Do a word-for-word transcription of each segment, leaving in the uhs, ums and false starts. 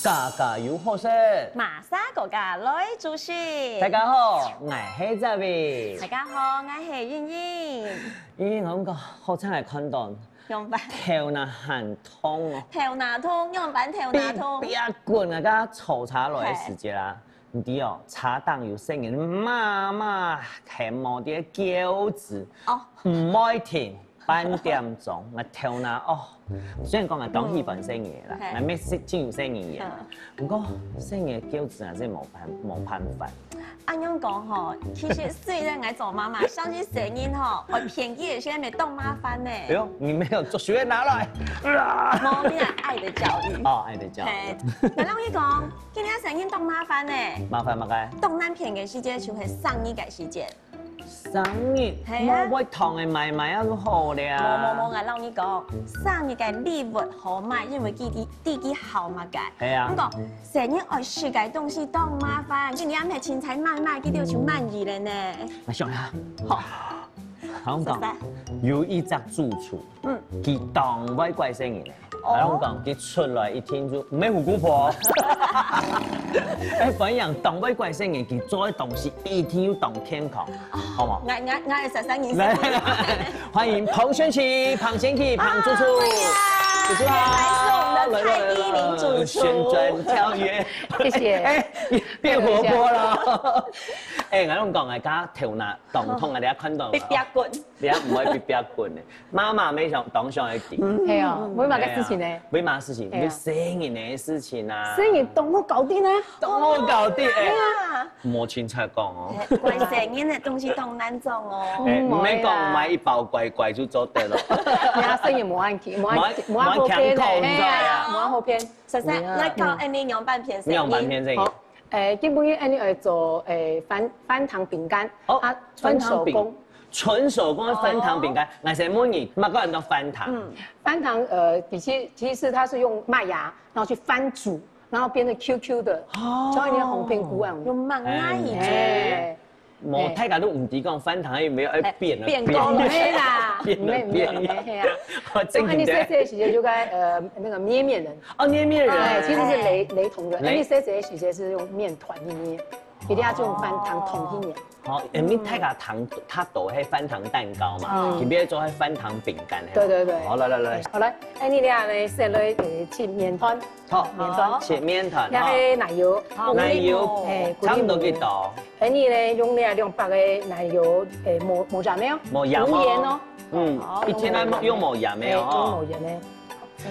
家家有好食。馬莎哥哥來煮食。大家好，𠊎係Zavi。大家好，𠊎係英英。英英，𠊎講好彩𠊎看到，仰般？頭那還痛哦。頭那痛，仰般頭那痛？嗶嗶滾啊，剛剛坐車來个時節啊，你知哦，車頂有細人媽媽喊無个叫子，哦，毋會停。 半點鐘，𠊎頭那哦，雖然講𠊎當喜歡細人仔啦，嗯。𠊎乜係真有細人仔啊，嗯。毋過細人仔叫子還係無辦，無辦法。恁樣講吼，其實雖然𠊎做媽媽，相信細人吼，愛騙佢个時節乜當麻煩呢。哎喲，你沒有做，隨便拿來。無，你愛的教育。哦，愛的教育。嘿，𠊎摎你講，今日細人當麻煩呢。麻煩麼个？當難騙个時節就係生日个時節。 生日，係啊。莫買糖个買買啊就好了。無無無，𠊎摎你講，生日个禮物好買，因為佢知，知佢好麼个。係啊。毋過，細人愛食个東西當麻煩，今日暗晡清採買買，佢兜就滿意了呢。𠊎想一下。好。好講，實在。有一隻主廚，嗯。佢當會拐細人个。 哦。𠊎摎你講，佢出來一定就毋係虎姑婆。哎，反正當會拐細人，佢做个東西一定又當健康，好無？𠊎，𠊎，𠊎係細細人。來，來，來，歡迎彭宣琪、彭宣琪、彭主廚。啊，歡迎啊。主廚好。原來是我們的蔡依林主廚。來，來，來，來，旋轉跳躍。謝謝。哎，變活潑了。哎，𠊎摎你講，哎，剛剛頭那當痛啊，你還看到嗎？嗶嗶滾。 你也毋會嗶嗶滾个。媽媽乜想，當想愛知。係啊，為麼个事情呢？係啊，為麼个事情？係啊。因為細人个事情啊。細人當好搞定啊。當好搞定，哎。係啊。無清彩講哦。嘿，拐細人个東西當難做哦。哎，嗯，毋係講買一包乖乖就做得了。哎呀，細人無恁奇，無恁，無恁，無恁好騙个，無恁強求，你知道呀。係啊，無恁好騙。實在，來教恁呢仰般騙細人。仰般騙細人。好。 誒，今晡日恁呢愛做，誒，翻，翻糖餅乾，哦，啊，純手工。翻糖餅，純手工个翻糖餅乾。哦。𠊎先問你，麼个安到翻糖？嗯。翻糖，呃，其實，其實它是用麥芽，然後去翻煮，然後變成Q Q的，哦。像一點紅蘋果一樣。有麥芽一樣。哎。無，哎。大家都毋知講翻糖有無愛變啊，哎，變。變工，毋係啦，變啊，毋係，毋係，變啊。毋係，係啊。哦，正經个。所以恁呢細細个時節就該，呃，那個捏麵人。哦，捏麵人。哎，其實是雷，雷同的，雷。恁呢細細个時節是用麵團去捏。 一定愛用翻糖桶去捏。好，因為大家糖，較多係翻糖蛋糕嘛，嗯。特別做該翻糖餅乾，係吧？對，對，對。好，來，來，來。好，來，恁呢這下呢，先來，呃，切麵團。好，麵團。切麵團，這係奶油，好。奶油，哎，差不多幾多？恁呢呢，用這兩百个奶油，哎，無，無鹽个哦，無鹽哦。無鹽哦。嗯，好，一定愛用無鹽个哦。哎，用無鹽个。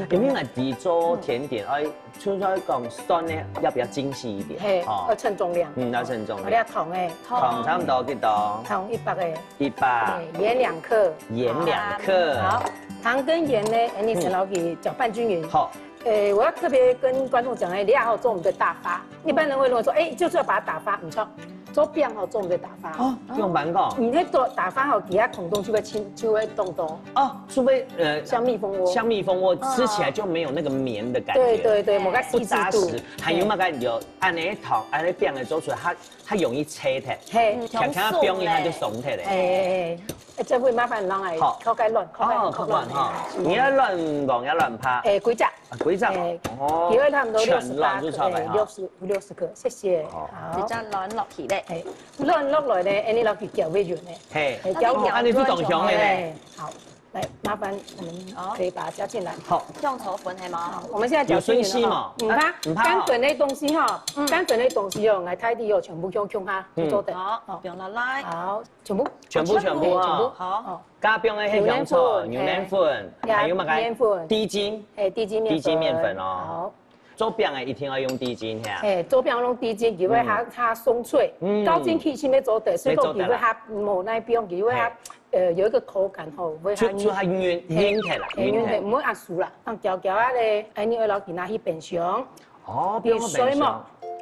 因為𠊎知做甜點，哎，就算講酸个，要比較精細一點，嘿，哦。要稱重量。嗯，要稱重量。好，你看糖欸，糖差不多幾多？糖一百个。一百。哎，鹽兩克。鹽兩克。好，糖跟鹽呢，哎，你先摎佢攪拌均勻。嗯。好。哎，我要特別跟觀眾講，哎，你愛好做毋得打發。一般人會認為說，哎，就是要把它打發，毋著。 做餅吼，做毋得打發。哦，仰般講？你該做打發吼，底下空洞就會清，就會洞洞。哦，除非，呃，像蜜蜂窩。像蜜蜂窩，吃起來就沒有那個綿的感覺。對，對，對，無該細緻度。不紮實，還有麼个有，恁呢糖，恁呢餅仔做出來，它，它容易切開，嘿。強強放一下就鬆開了。哎，哎，哎，哎，這位麻煩人來，好。靠較軟，靠較，哦，靠較軟哈。你愛軟黃，愛軟白。哎，幾隻。 啊，幾隻哦？哎，哦，佢會差不多六十八克，全摎就出來哈。哎，六十，六十克，謝謝。哦。好。一隻摎落去咧。哎，摎落來咧，恁呢摎佢攪均勻咧。嘿。哎，攪均勻。哦，恁呢就當香个咧。哎，好，來，麻煩我們可以把它加進來。好。香草粉係嗎？好，我們現在攪均勻了哈。有順序嗎？毋怕，啊，毋怕哦。乾粉个東西哈，嗯。乾粉个東西哦，來，大體哦，全部共，共下，嗯。做得。好，哦。放落來。好，全部。全部，全部啊。哎，全部。好。哦。 加放个係香草、牛奶粉。牛奶粉，嘿。還有麼个？麵粉。低筋。嘿，低筋麵粉。低筋麵粉哦。好。做餅个一定愛用低筋，係啊。嘿，做餅用低筋，佢會較，嗯。較鬆脆。嗯。高筋其實乜做得，所以講佢會較，乜做得啦。無那邊，佢會較，嘿。呃，有一個口感吼，會較就，就較勻，嘿，勻起來，嘿，勻起來。勻起來，毋會恁酥啦，放攪攪啊咧，哎，你愛摎佢拿去冰箱。 哦，放到冰箱。有水無？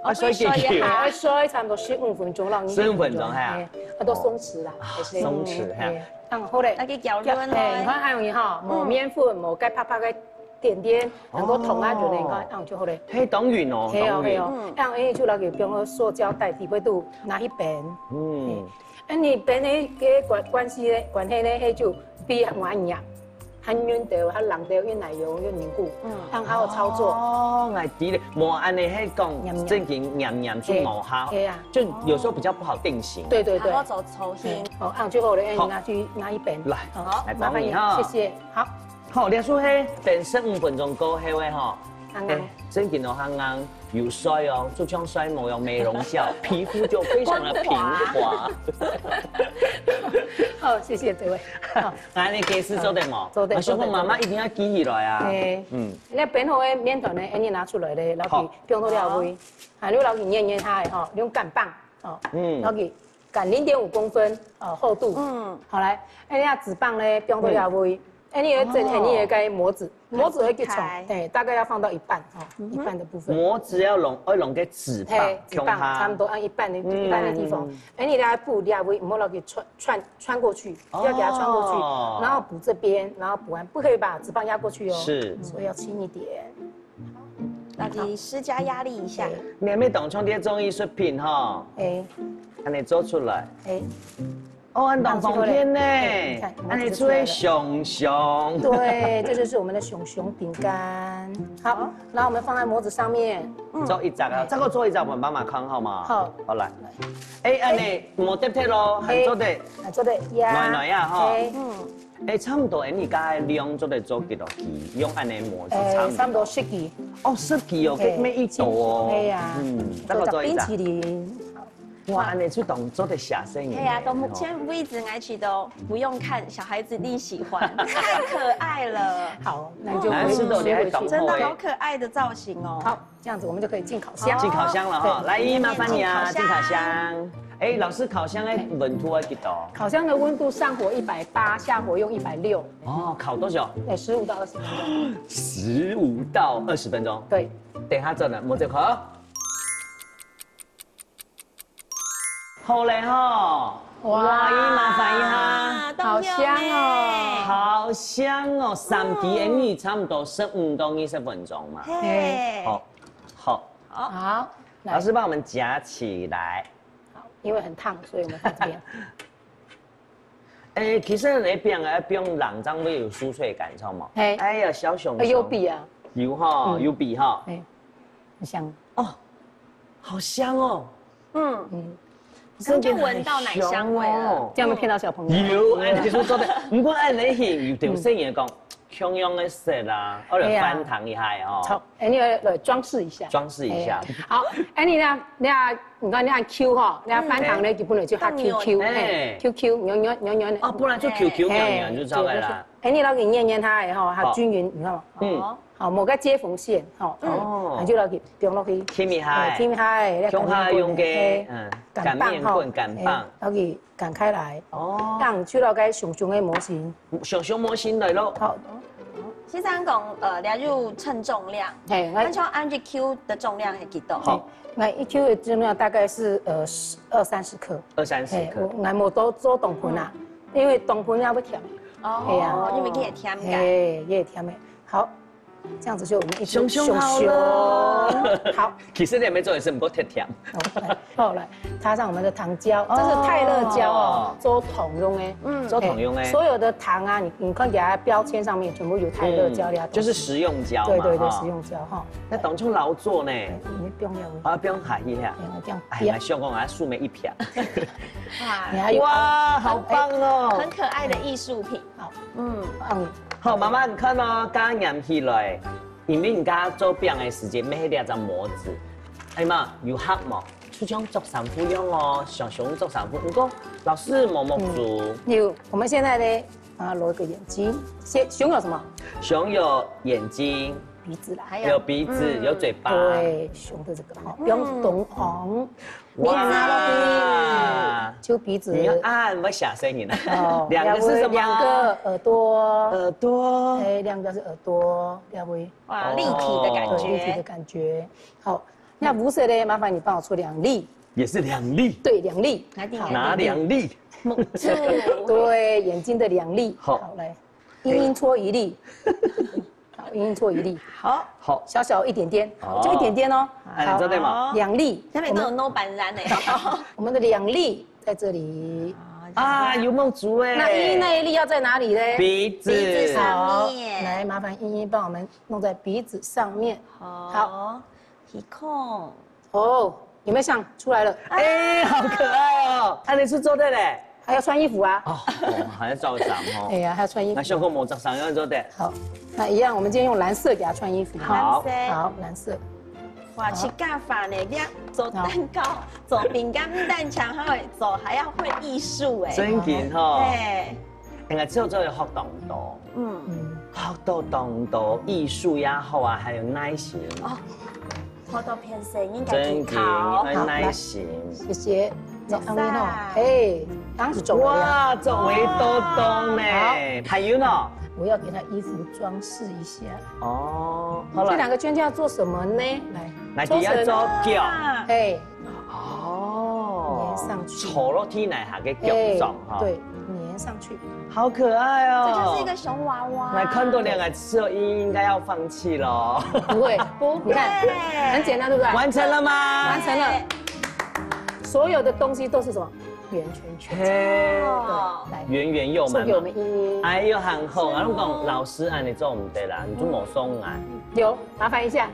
啊，水緊緊。愛水，差不多十五分鐘，讓你十五分鐘，係啊。哎，啊，都鬆弛啦，哦，還是，鬆弛，係啊。哎，恁好咧。該佢攪勻咯。哎，你看，恁樣哈，無麵粉，無該白白个點點，哦。很多糖啊，就恁樣，恁樣就好咧。嘿，當勻哦，係哦，當勻。係哦。嗯。恁樣，哎，就摎佢放到塑膠袋底背肚，拿去冰。嗯。哎，恁樣冰个，个關，關係咧，關係咧，嘿，就比較軟。較軟兜，較冷兜，又奶油又凝固，嗯，很好操作。哦，𠊎知了，無恁呢，係講正經黏黏就無效，對啊，就有時候比較不好定型。對對對，好好走，走形。哦，啊，最後呢，好，拿去拿一边，來，好，來幫你哈，麻煩你，謝謝。好，好，這就係等十五分鐘過後个哈，剛剛，哎，正經哦，剛剛有睡哦，就像睡夢一樣，美容覺，皮膚就非常的平滑。光滑。好，謝謝各位。好。 恁呢解釋做得無？做得，啊，小朋友媽媽一定愛記起來啊。嘿，嗯，該煸好个麵團呢，恁呢拿出來咧，然後放到這位，啊，你摎佢捏捏下吼，用乾棒，哦，嗯，然後佢乾零點五公分，哦，厚度，嗯，好來，恁呢紙棒呢，放到這位，恁呢愛整恁呢个模子，模子會幾長，哎，大概要放到一半，哦，一半的部分。模子要弄，要弄个紙棒，嘿，紙棒差不多按一半的一半的地方，恁呢來補這位，毋好摎佢穿穿穿過去， 要給它穿過去，哦，然後補這邊，然後補完，不可以把紙棒壓過去哦。是，所以要輕一點。那你施加壓力一下。對，你還沒懂，像這種藝術品哈，哎，還沒做出來。哎，哦，很懂奉獻呢，你看，還沒出來熊熊。對，這就是我們的熊熊餅乾。好，然後我們放在模子上面。做一隻啊，這個做一隻，我們媽媽看好嗎？好，好來。哎，恁呢，無跌忒咯，還做得。 啊，做得呀。暖暖呀，吼。嘿，嗯，哎，差不多，哎，你大概量做得做幾多支？用恁呢模式差不多。哎，差不多十支。哦，十支哦，嘿，該乜一多哦。嘿呀，嗯，做隻冰淇淋。哇，恁呢就當做得下生意。哎呀，到目前為止，𠊎覺得不用看，小孩子一定喜歡，太可愛了。好，那就來，試著你還懂真的好可愛的造型哦。好。 這樣子我們就可以進烤箱。進烤箱了哈，對，來，姨，麻煩你啊，進烤箱。進烤箱。哎，老師，烤箱的溫度要幾多？烤箱的溫度上火一百八，下火用一百六。哦，烤多久？對，十五到二十分鐘。十五到二十分鐘。對，等一下做呢，摸這塊。好嘞哈，哇，姨，麻煩一下。好香哦。好香哦，三支恁呢差不多十五到二十分鐘嘛。嘿，好。 好，好，老師幫我們夾起來。好，因為很燙，所以我們放這邊。哎，其實你餅啊，不用冷，這樣會有酥脆感，知道嗎？嘿，哎呀，小熊熊，有比啊，有哈，有比哈，哎，很香哦，好香哦，嗯嗯， 真的很香哦，這樣會騙到小朋友。有，哎，其實做得，不過恁呢形，有條細人講，共樣个色啦，或者翻糖一下哦。好，哎，你來裝飾一下，裝飾一下。好，哎，你呢？你看，你看Q哈，你看翻糖呢，基本上就較QQ，哎，QQ，軟軟軟軟的。哦，不然就QQ軟軟就知道了啦。哎，你摎佢捏捏它，哎吼，它均勻，你看嘛。嗯。 好，無个接縫線，吼，哦，就落去，放落去，輕一下，輕一下，共下用个，嗯，擀麵棍、擀棒，落去擀開來，哦，這樣就落該熊熊个模型，熊熊模型來咯。好，先生講，呃，例如稱重量，嘿，那像Angie Q的重量係幾多？好，那一Q的重量大概是呃十二三十克，二三十克，我𠊎無做做重份啊，因為重份也會甜，哦，因為佢係甜个，嘿，也甜个，好。 這樣子就我們一熊熊好了。好，其實你也沒做，也是不過甜甜。好，來，插上我們的糖膠，這是泰勒膠哦，做糖用的，嗯，做糖用的，所有的糖啊，你你看給它標籤上面全部有泰勒膠的，就是食用膠嘛，對對對，食用膠哈。那當初勞作呢？你不用了，啊，不用下去哈。這樣，哎，來，小公啊，樹莓一片。哇，哇，好棒哦！很可愛的藝術品。 好，嗯，好，媽媽，你看哦，加黏起來，因為你剛剛做餅的時間，沒有這張模子，哎媽，有黑毛，就像著衫褲樣哦，想想著衫褲。不過老師摸摸足，有，我們現在呢，啊，露一個眼睛，先，熊有什麼？熊有眼睛，鼻子啦，還有鼻子，有嘴巴，對，熊的這個哈，不用動哦。 哇，就鼻子。你要按，我嚇死你了。哦，兩個是什麼？兩個耳朵。耳朵。哎，兩個是耳朵，兩位。哇，立體的感覺。立體的感覺。好，那五色的，麻煩你幫我出兩粒。也是兩粒。對，兩粒。哪兩粒？對，眼睛的兩粒。好，來，英英搓一粒。 好，一人搓一粒。好，好，小小一點點，好，就一點點哦。哎，好，做得嗎？兩粒，下面都有弄板然呢。我們的兩粒在這裡。啊，啊，有目珠哎。那伊那一粒要在哪里呢？鼻子。鼻子上面。好，来，麻烦依依帮我们弄在鼻子上面。好。好，鼻孔。哦，有没有像出来了？哎，好可爱哦！啊，你是做的嘞？还要穿衣服啊？哦，哦，还要照常哦。哎呀，还要穿衣服。那小可模着上要做的。好，那一样，我们今天用蓝色给他穿衣服。好。蓝色。好，蓝色。哇，去干饭呢？你要做蛋糕、做饼干，不但强，还会做，还要会艺术哎。真紧吼。对。应该只有做得学当多，嗯，学到当多，艺术也好啊，还有耐心。哦，好多偏心，应该真紧，去考。要耐心。谢谢。那阿威呢？哎，当时走了。哇，做围兜兜呢。好。还有呢？我要给他衣服装饰一下。哦，好了。这两个圈圈要做什么呢？来，来，底下做脚。哎，哦，粘上去。坐落地泥下个脚上哈。哎，对，粘上去。好可爱哦。这就是一个熊娃娃。来，看到两个字哦，应该要放弃了。不会，不会。你看，很简单，对不对？完成了吗？完成了。所有的东西都是什么？圆圈圈。嘿。对，来，圆圆又满满。送给我们依依。哎呦，很好啊！我讲老师啊，你做唔得啦，你做冇送啊。有，麻烦一下。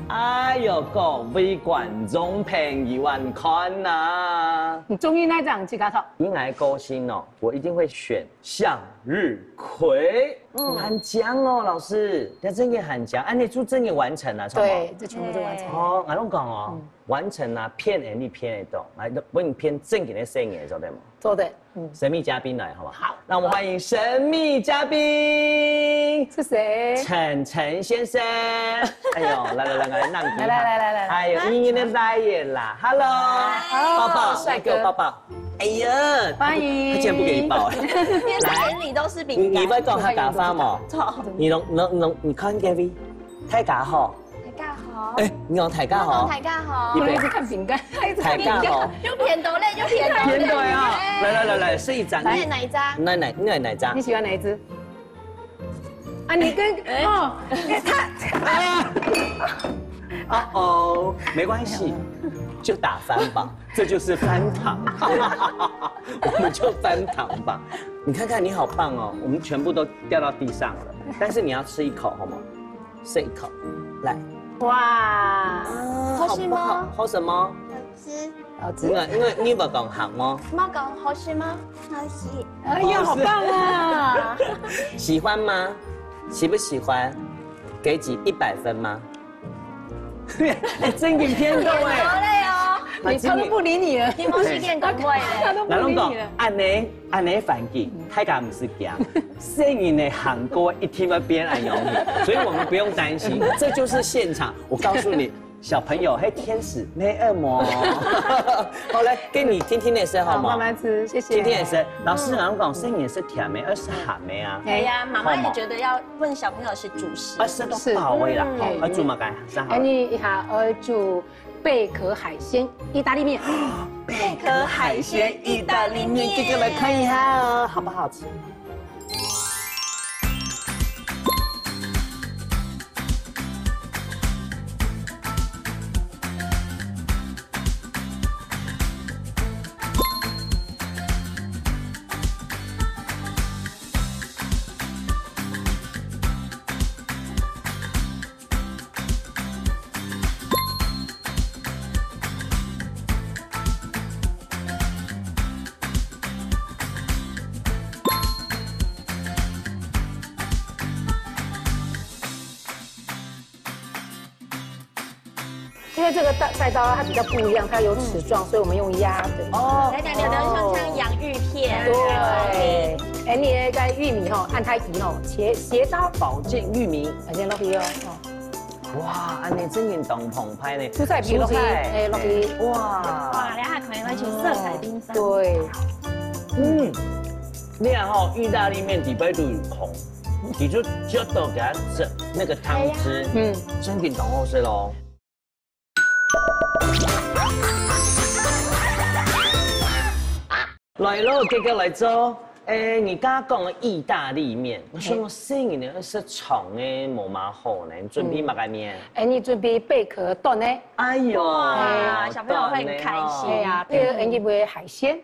哎呦，各位观众朋友啊，你看呐。你中意哪张自家套？以我个性哦，我一定会选向日葵。嗯，很强哦，老师，这真的很强，哎，你就真的完成了，是吗？对，这全部都完成了。哦，我讲哦，完成啊，骗人你骗得到，来，我给你骗正经的生意，做得吗？做得。 神秘嘉宾来，好不好？好，让我们欢迎神秘嘉宾，是谁？晨晨先生。哎呦，来来来来，让你来来来来来来，哎呦，欢迎你来啦，Hello，抱抱，帅哥，抱抱。哎呀，欢迎，他竟然不给你抱哎。店里都是饼干，你你会讲客家话吗？错，你能能能，你看 Gary，大家好。 大家好。哎，你讲大家好。大家好。预备。一直看饼干，一直看饼干。大家好。又偏多嘞，又偏多嘞。偏多啊！来来来来，试一张。你哪一张？那哪那哪张？你喜欢哪一只？啊，你跟哦，他啊，哦，没关系，就打翻吧，这就是翻糖，我们就翻糖吧。你看看，你好棒哦，我们全部都掉到地上了，但是你要吃一口好吗？ 试一口，来。哇，好吃吗？好不好？好什么？好吃。好吃。因为因为你有讲好吗？没讲好吃吗？好吃。哎呀，好棒啊！喜欢吗？喜不喜欢？给几一百分吗？哎，真给骗到哎！好累哦。你他都不理你了，你莫去见工会了。他都不理你了。哪能讲？按呢 按呢环境，大家毋使驚，細人仔行過一定會變恁樣，所以我們不用擔心，這就是現場。我告訴你，小朋友，嘿，天使，沒惡魔。好，來，給你聽聽的聲，好嗎？好，慢慢吃，謝謝。聽聽的聲，老師，然後講，細人仔食甜的，還是鹹的啊？哎呀，媽媽也覺得要問小朋友是主食。啊，食到飽的啦，好，要煮麼个？哎，你一下愛煮 贝殼海鮮意大利麵。贝殼海鮮意大利麵，哥哥來看一下哦，好不好吃？因为这个大菜刀它比较不一样，它有齿状，所以我们用压的。哦，来讲讲像像洋芋片，对，哎，你个玉米吼，按太极吼，斜斜刀，保健玉米，保健落去哦。 哇，恁呢真正當澎湃呢。蔬菜皮落去，蔬菜，哎，落去。哇，哇，然后还可以拿去色彩冰沙。对，嗯，你看吼，意大利面底背都有空，你就只要多给它整那个汤汁，嗯，真正当好吃咯。 來咯，哥哥來做。誒，你剛剛講个意大利麵，我想講細人仔愛食長个無嘛好呢，準備麼个麵？誒，你準備貝殼段呢？哎喲，哇，小朋友會很開心。對啊，配合恩一杯海鮮。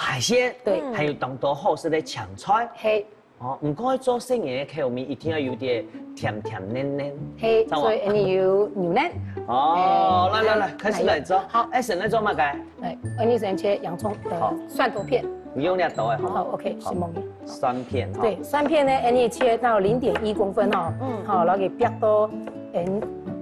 海鮮，對。還有當多好食个青菜。嘿。哦，毋過做細人个口味一定愛有點甜甜黏黏。嘿，知道無？所以恁樣有牛奶。哦，哎，來來來，哎，開始來做。好。哎，先來做麼个？來，恁樣先切洋蔥，呃，好。蒜頭片。你用這刀个吼。好，OK，好。是蒙的。蒜片哈。對，蒜片呢，恁樣切到零點一公分哦。嗯。好，然後給煏到，哎，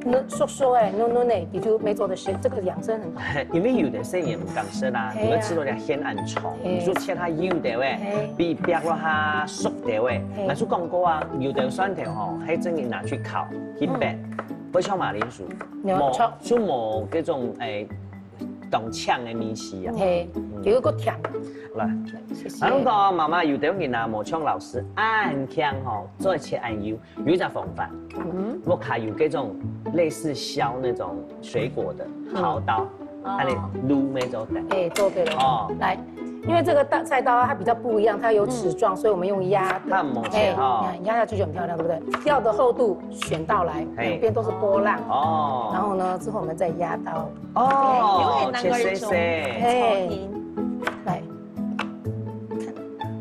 嫩，縮縮个，嫩嫩个，你就沒做得食，這個養生很好。因為有的細人毋敢食啊，嘿啊。你會吃到點鹹暗重，嘿。你就切下幼條个，嘿。比煏落下熟條个。嘿。𠊎就講過啊，有的蒜頭吼，還真个拿去烤，去煏，嗯。會像馬鈴薯，無，就無這種，哎，當嗆个味緒啊。嘿，嗯。有一個甜。來。謝謝。啊，如果媽媽有的人啊，無像老師恁強吼，做得切恁幼， 有一隻方法，嗯。屋下有這種類似削那種水果的刨刀，哦。恁樣擼乜做得。哎，做得了。哦。來，因為這個大菜刀啊，它比較不一樣，它有齒狀，嗯。所以我們用壓的。它很猛切哦。哎，你看壓下去就很漂亮，對不對？要的厚度選到來，嘿。兩邊都是波浪。哦。然後呢，之後我們再壓到。哦，哎，有點難怪有一種切細細。哎。來，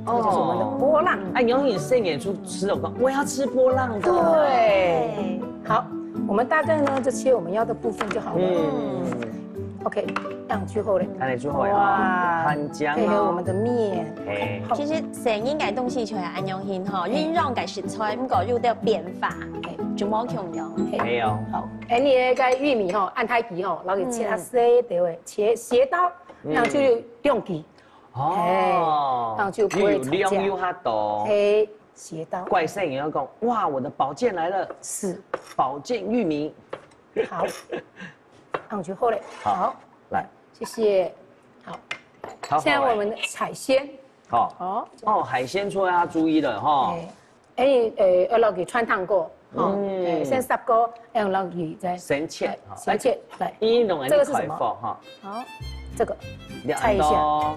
看，這個就是我們的波浪。哦。哎，你用你的生眼出吃，我講我要吃波浪的。對。好，我們大概呢就切我們要的部分就好了。嗯。OK，這樣就好了。看得出來哦，哇，很香哦。配合我們的麵。嘿。好。其實細人个東西就係恁樣形吼，嘿。營養个食材，毋過有點變化，嘿。就無共樣。嘿。沒有。好，哎，你个玉米吼，恁大支吼，然後給切下細條个，切斜刀，嗯。這樣就兩支。 哦，哎，這樣就不會吵架。又有量又較多。嘿，斜刀。怪生人要講，哇，我的寶劍來了。是。寶劍玉米。好，這樣就好了。好，好，來。謝謝。好，好，現在我們的海鮮。好。哦。哦，海鮮就要注意了哈。哎。 哎，呃，愛落去汆燙過，吼，嗯。哎，先煠過，愛落去再先切，哎，好，先切，哎，來，伊弄个這個是什麼？開火哈。好，這個，你看到菜一下。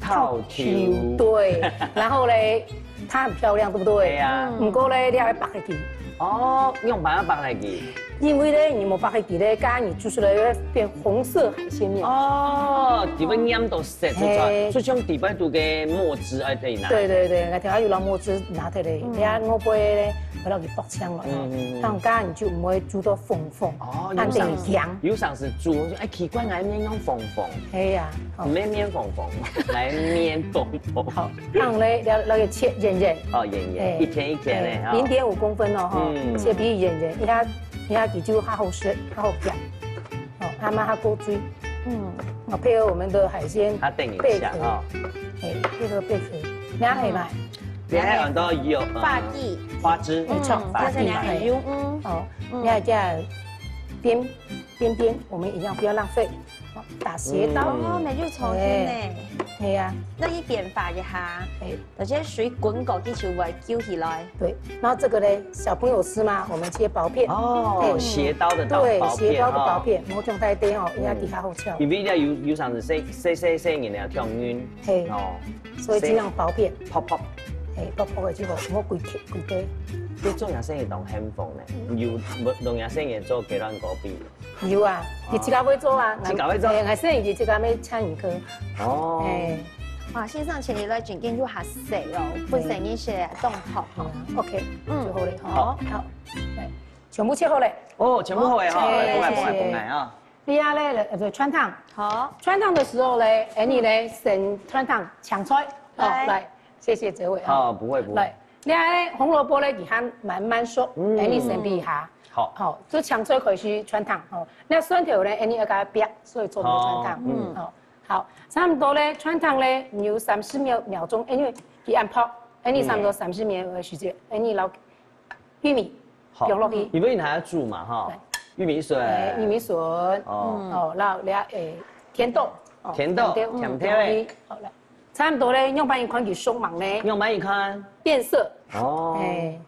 透球。對，然後嘞，它很漂亮，對不對？對啊。毋過嘞，你還要剝下去。哦，用把它剝下去。 因為呢，你無剝下去咧，該你煮出來會變紅色海鮮麵。哦，底背黏到色出來，嘿。就像底背肚个墨汁愛在哪？對對對，𠊎頭下有拿墨汁拿起來，嗯。你看外背咧，會落去爆香了。嗯嗯嗯。這樣該你就毋會煮到紅紅，哦，恁樣香。有常時煮，哎，奇怪，𠊎面用紅紅。係啊，哦。毋係面紅紅，𠊎面紅紅。好，這樣咧，要，要切圓圓。哦，圓圓，哎，一片一片的，哎，哦。零點五公分哦，吼，嗯。切比較圓圓，一下 你看，佢就較好食，較好夾。哦，它嘛較夠水。嗯。哦，配合我們的海鮮，它等一下，貝殼。哦。哎，配合貝殼，你看可以嗎？嗯。你還有很多有，呃，花枝。花枝，沒錯，嗯，花枝。它是兩個油，嗯。哦，嗯。你看這樣，邊，邊邊我們一樣不要浪費，哦，打斜刀。嗯。哦，那就重新呢。哎，對呀。那一點發一下。哎。 而且水滾過去就會揪起來。對，然後這個呢，小朋友吃嘛，我們切薄片。哦，哎，斜刀的薄，對，薄片，斜刀的薄片，哦。莫像太短哦，嗯。因為底下好翹。因為有，有常時細，細，細，細人啊，跳暈。嘿，哦。所以盡量薄片。薄薄。嘿，薄薄的就好，莫規塊，規塊。這種也是一種很豐呢，有，有，有也是做雞卵糕餅。 有啊，哦。佢自家會做啊，自家會做。哎，𠊎細人佢自家會參與去。哦。哎。哇，先生，請你來整間就較細哦，嗯。本身一些動好。好啊，OK，嗯。就好了，好。好。好，來，全部切好了。哦，全部好了哈，哦，來，過來，謝謝。過來，過來啊。你啊嘞，呃，對，汆燙。好。汆燙的時候嘞，哎，你嘞，先汆燙青菜。哦，來。來，謝謝這位啊。哦，不會，不會。來， 你看紅蘿蔔咧，佢還慢慢熟，嗯。哎，你先避一下。好。好，就青菜開始汆燙，吼。那蒜頭咧，哎，你愛給它煏，所以做毋到汆燙。哦，嗯。好，好，差不多咧，汆燙咧，你有三十秒，秒鐘，因為佢恁薄，哎，你差不多三十秒的時間，哎，你撈玉米，好。放落去。因為你還要煮嘛，哈。對。玉米筍。哎，玉米筍。哦。哦，然後你要，哎，甜豆，哦，甜豆，甜豆，甜豆，哎。好了。 差不多咧，用白米看佢熟吂咧。用白米看。變色。哦。哎，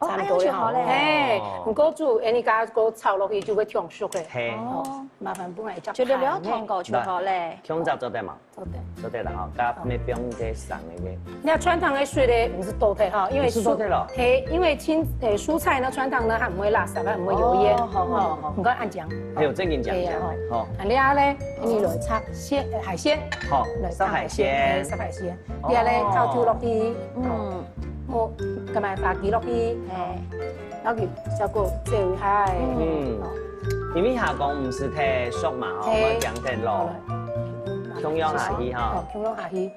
哦，差不多了哈。哎呀，就好嘞。嘿，哦。你過煮，哎，你加个炒落去就會忒熟个。嘿。哦，麻煩分𠊎一隻就略略盤呢。燙過就好嘞。來，共隻做得嘛？做得。做得了哈，加乜放這生个。你看汆燙个水呢，毋係倒忒哈，因為毋係倒忒咯。嘿，因為青，誒，蔬菜呢，汆燙呢，它毋會垃圾，它毋會油煙。哦，好，好，好，好。哦，你看恁樣。還有正經講究，哎呀，好。好。啊，你啊咧，你來炒鮮，海鮮。好，來炒海鮮。炒海鮮。哎，炒海鮮。 你啊咧，哦。倒酒落去，嗯。哦，該麼花枝落去，嘿。落去，小火燒一下，嗯。哦。因為蝦公毋係忒熟嘛，吼，嘿。愛驚忒老。好了。共樣下去哈。哦，共樣下去。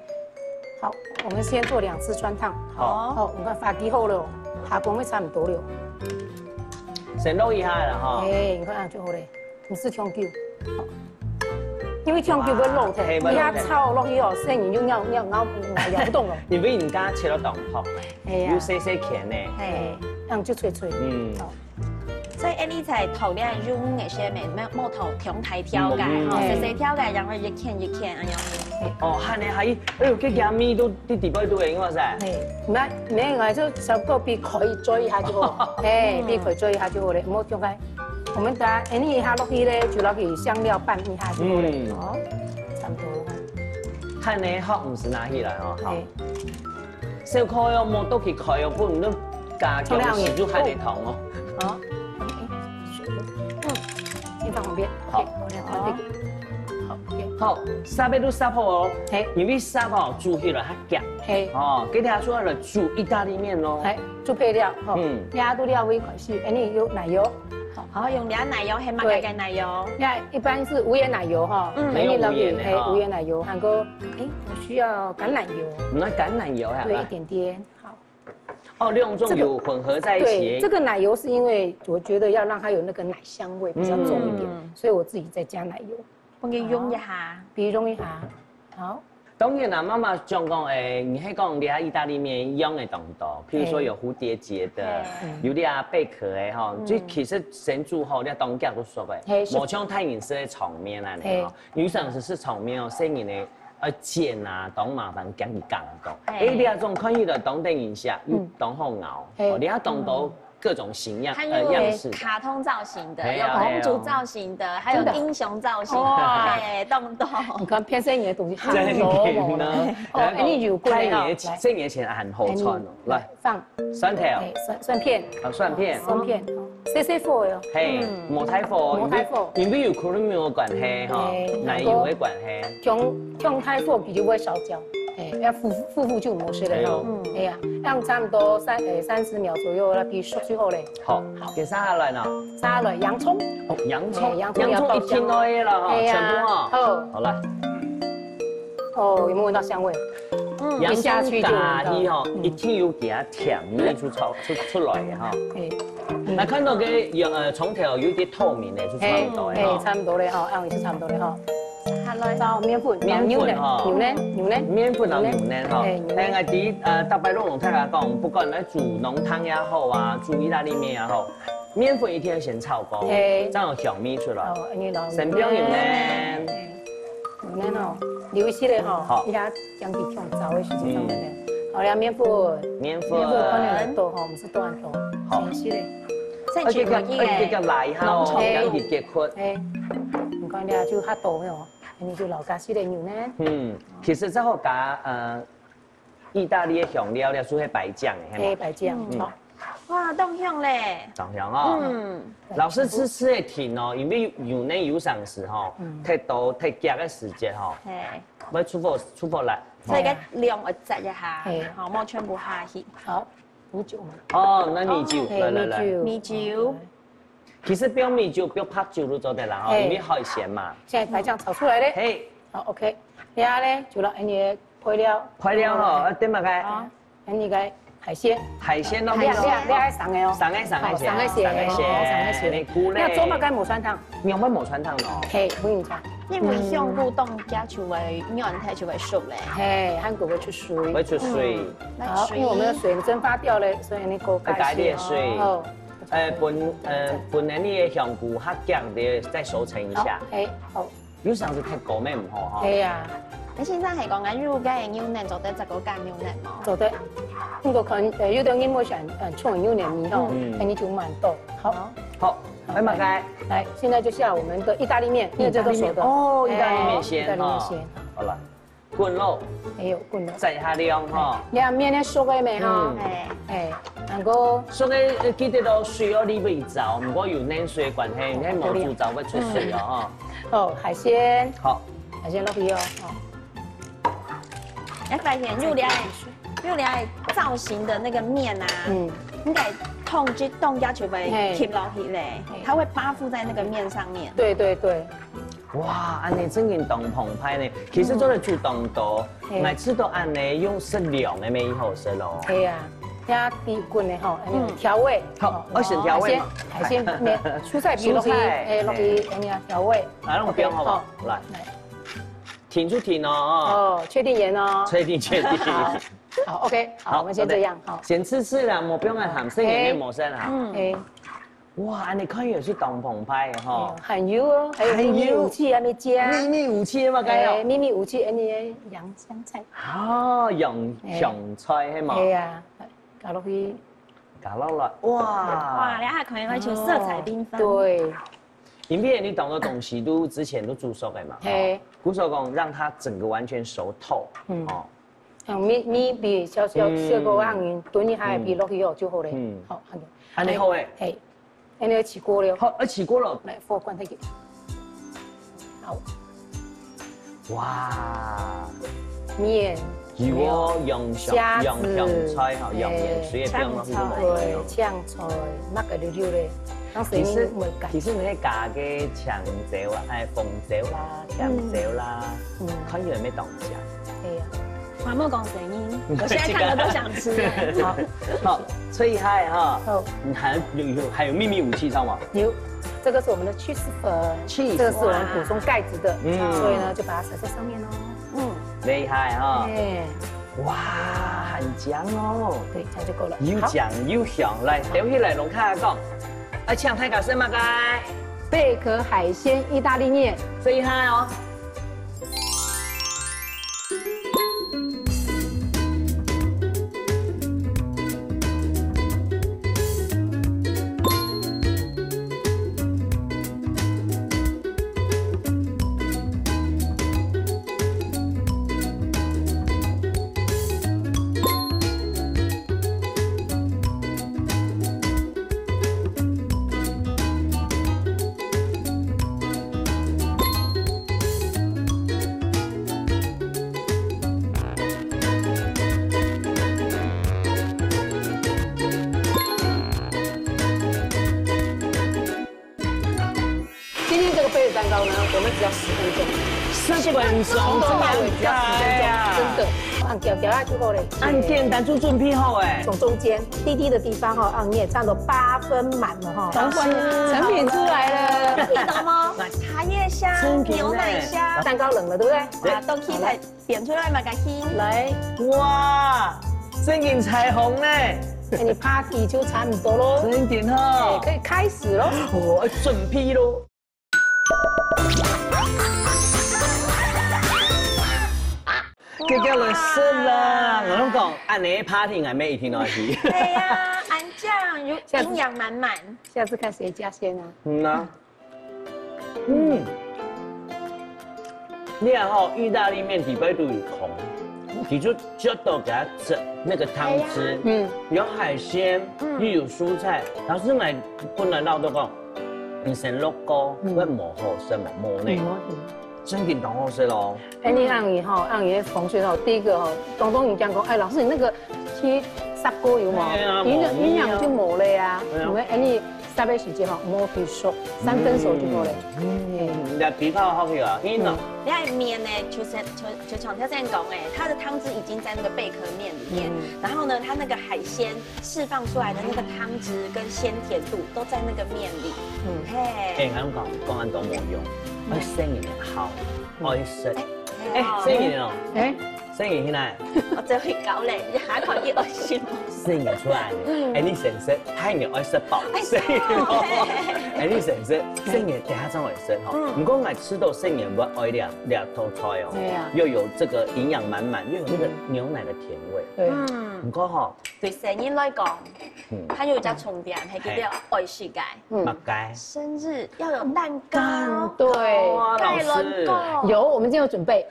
好，我們先做兩次汆燙。好。哦，你看花枝好了，蝦公也差不多了。先落一下了哈。哎，你看啊，就好了。 毋係忒久，因為忒久會老忒，哇，嘿，會老忒。你遐炒落去哦，細人就咬咬咬咬咬毋動了。因為人家切到當薄，哎呀。又細細片呢。嘿，恁樣就脆脆。嗯。哦。所以恁樣才討論用个時節，莫討忒大條个，嗯。吼，細細條个，然後一片一片恁樣。哦，還呢，還，哎喲，這個味都，這底背都會，應該是。嘿，沒，沒有啊，就小火比開做一下就好，嘿，比開做一下就好了，莫放開。 我們等下，哎，你一下落去咧，就落去香料拌一下就好了。嗯。哦，差不多了。看呢，殼毋係拿起來哦，好。哎。小可哦，莫倒去開哦，不然你加薑絲就還會痛哦。好。哎，嗯，先放旁邊。好。OK，我來放這個。好，OK。好，煠个都煠好哦，嘿。因為煠哦，煮起來較遽。嘿。哦，今天出來煮義大利麵咯。嘿，煮配料，吼。嗯。這都料會開始，哎，你有奶油。 好，用這奶油，係麼个个奶油？對，那一般是無鹽奶油哈，嗯。沒有無鹽的哈。嘿，無鹽奶油，還有，哎，我需要橄欖油，那橄欖油哈，對，一點點，好。哦，兩種油混合在一起。對，這個奶油是因為我覺得要讓它有那個奶香味比較重一點，嗯。所以我自己再加奶油。分佢溶一下。比溶一下，好。 當然啦，媽媽想講，誒，你係講這下義大利麵樣个當多，譬如說有蝴蝶結的，嘿。有這下貝殼个吼，嗯。就其實先煮好，這當遽都熟个，嘿，是。無像大人食个長麵恁樣吼，嘿。有時候係食長麵哦，細人个，呃，剪啊，當麻煩，驚佢絳到。嘿。誒，這種看起來當得人惜，又當好咬，嘿。哦，這下當多 各種形樣，還有呃，樣式的。卡通造型的，哎呀，有公主造型的，哎呀。還有英雄造型的，真的。哇。哎，動動。你看，騙生意的東西很多哦。真的呢。哦，哎，你有過哦。太年，來。這年前還好穿哦。哎，你，來。放。蒜頭。哎，蒜，蒜片。啊，蒜片。蒜片，哦，細細火喲。嘿，嗯。莫大火哦，莫大火。因為，因為有可能有關係哈，哎，奶油的關係。 強，強大火佢就會燒焦，哎，要復，復復就毋好食了吼。哎喲。哎呀，讓差不多三，哎，三十秒左右，讓佢熟就好了。好，好。接下來呢？接下來洋蔥。哦，洋蔥，哎，洋蔥要爆香。洋蔥一定要的了哈，哎呀，全部哈。好。好，來。哦，有沒有聞到香味？嗯。洋蔥一下去就聞到了。加去吼，嗯。一定有給它甜味出，出，出來的哈。哎，嗯。那看到个有，呃，蔥頭有一點透明的，就差不多了哈。哎，哎，差不多了哈，恁樣就差不多了哈。 下來。找麵粉，麵粉吼。牛奶，牛奶。麵粉摎牛奶吼。牛奶。哎，牛奶。哎，𠊎知，呃，逐擺攏同大家講，不管來煮濃湯也好啊，煮義大利麵也好，麵粉一定要先炒過，嘿。正有香味出來。哦，恁樣咯。先放牛奶。嘿。牛奶吼，流失了吼，好。一下將佢燙燥的時間放在那。嗯。好了，麵粉。麵粉。麵粉可能很多吼，毋係多很多。好。先洗了。先去過去个。而且較，而且較來哈，濃稠度。將佢結塊。嘿。你看了就較多了。 恁樣就摎加些个牛奶。嗯，其實這好加，呃，義大利个香料了，就係白醬个，係無？哎，白醬，嗯。好。哇，當香咧。當香哦。嗯。老師試試个停哦，因為牛奶有成時吼，嗯。忒多、忒遽个時節吼，嘿。會出火、出火來。所以个量愛節一下，嘿。吼，莫全部下去。好。 米酒嘛。哦，那米酒，哦，來，來，來。嘿，米酒。米酒。其實放米酒、放白酒都做得啦，吼，嘿。因為海鮮嘛。現在白醬炒出來了。嘿。好，OK。這下呢，就摎恁樣个配料。配料吼，哦，啊，點麼个？啊，恁樣个海鮮。海鮮咯，你，你，你愛生个哦。生个，生个，哦，生个，生个，哦，生个。你菇類。你愛做麼个無汆燙？ 仰般無汆燙咯？嘿，毋用燙。因為香菇當遽就會軟忒就會熟咧。嘿，還過會出水。會出水。嗯，好，因為我們的水蒸發掉了，所以你給我加一些。要加一點水。哦。哎，分，呃，分你的香菇較遽的再熟成一下。好，嘿，好。有時候係忒高乜毋好哈。對呀。你先生係講个有个牛奶做得再過加牛奶無？做得。毋過可能，呃，有的人會喜歡，呃，沖牛奶味吼，嗯。恁樣就蠻多。好。好。好，來，馬上。來，現在就下我們的義大利麵，因為這都熟的。義大利麵。哦，義大利麵先，哎，義大利麵先。哦。好了。滾咯。哎喲，滾咯。再下量哈。哎，你看麵个熟个沒哈？嗯。哎。哎，然後熟个，呃，記得哦，水哦，你袂燥，毋過有冷水个關係，你看無煮燥會出水哦，哈。哦，海鮮。好。海鮮落去哦，哦。 你發現有這，有這造型的那個麵啊，嗯。應該燙一燙，它就會，嘿。吸落去咧，嘿。它會包覆在那個麵上面。對，對，對。哇，恁樣真經當澎湃呢。其實做得煮當多，嗯。嘿。𠊎試著恁樣用適量个乜好食咯。係啊，這底滾个吼，恁樣調味。嗯。好，哦，愛先調味嘛。海鮮，海鮮麵，蔬菜皮落去，蔬菜，哎，落去，嘿。恁樣調味。來，用冰好無？OK，好。來。來。 停就停哦，哦。哦，確定鹽哦。確定，確定。好，好，OK，好，好，我們先這樣，OK。好。先試試啦，無必要恁鹹，細鹽也無甚鹹。嗯。哎。哇，恁樣看起來係當澎湃个吼。哎喲，還有哦，還有祕密武器還沒加。祕密武器嘛，該有。哎，祕密武器，哎，你的洋香菜。哦，洋，哎。香菜，係嘛？哎呀，加落去。加落來，哇。哇，你還可以，而且色彩繽紛。哦，對。 因為你當多東西都之前都煮熟个嘛，嘿。吼，故所講讓它整個完全熟透，嗯。哦。像米，米皮小小，嗯。小个恁樣，燉一下皮落去哦就好了。嗯。好，恁樣。恁樣好欸。嘿，恁樣起鍋了。好，要起鍋了。來，火關下去。好。 哇。麵，有哦，有沒有？洋香，蝦子，洋香菜吼，哎，洋芫荽也不用那麼多。對，香菜，焫个溜溜咧，當時其實，你會感其實你可以加个青椒啊，哎，紅椒啦，甜椒啦，嗯。嗯。看起來有沒有當香。對呀。媽媽講聲音，我現在看了都想吃了。好。好，脆菜哈，好。你還有，有，還有祕密武器，知道嗎？有，這個是我們的cheese粉，cheese，這個是我們補充鈣質的，哇。嗯。所以呢，就把它撒在上面哦。 嗯。厲害哈。哎。哇，很香哦。對，這樣就夠了。又香又香，來，好。留下來，龍卡講，啊，請大家食麼个？貝殼海鮮義大利麵。厲害哦。今天這個杯子蛋糕呢，我們只要十分鐘，十分鐘從頭到尾只要十分鐘，真的，很簡單啊，就夠了。恁簡單就準備好欸。從中間低低的地方哈，啊，你也差不多八分滿了哈。成品，成品出來了。你懂嗎？茶葉香、真的呢。牛奶香，蛋糕冷了，對不對？對。啊，都起來。 變出來嘛，該去。來。哇，真經彩虹呢！哎，你party就差不多咯。真經哈。哎，可以開始咯。我準備咯。姐姐來食啦！我攏講，恁樣party𠊎乜一定愛去。對呀，恁樣有營養滿滿。下次看誰家先啊？嗯吶。 嗯，你看吼，義大利麵底背都有空，佢就絕對給它整那個湯汁，嗯，有海鮮，嗯，又有蔬菜。老師，𠊎本來老都講，你先落鍋，嗯，會無好食嘛，無呢，嗯，無好食。真經當好食咯。哎，你恁樣吼，恁樣个風水吼，第一個吼，當多人講講，哎，老師你那個去煠鍋有無？哎呀，營養，營養就無了呀。無味啊。對啊。因為哎你 煠个時節吼，莫忒熟，三分熟就好了。嗯，你的皮泡好去啊，硬哦。嗯。你看麵呢，就係，就，就像頭先講的，它的湯汁已經在那個貝殼麵裡面，嗯。然後呢，它那個海鮮釋放出來的那個湯汁跟鮮甜度都在那個麵裡。嗯。嘿。哎，還講，講恁多無用，嗯。愛細人仔好，嗯。愛食。哎，哎，細人仔哦。哎。細人去哪？我走去搞嘞，你還可以愛心。細人出來，嗯，哎，你先食，大人愛食飽。哎，細人哦，哎，你先食，細人等下正來食吼。嗯，毋過𠊎試著細人會愛這這道菜哦，對呀，又有這個營養滿滿，又有那個牛奶的甜味。對，嗯，毋過吼，對細人來講，嗯，還有一隻重點，係佢个愛食个。嗯，麼个？生日要有蛋糕，蛋糕啊，老師。有，我們今天有準備。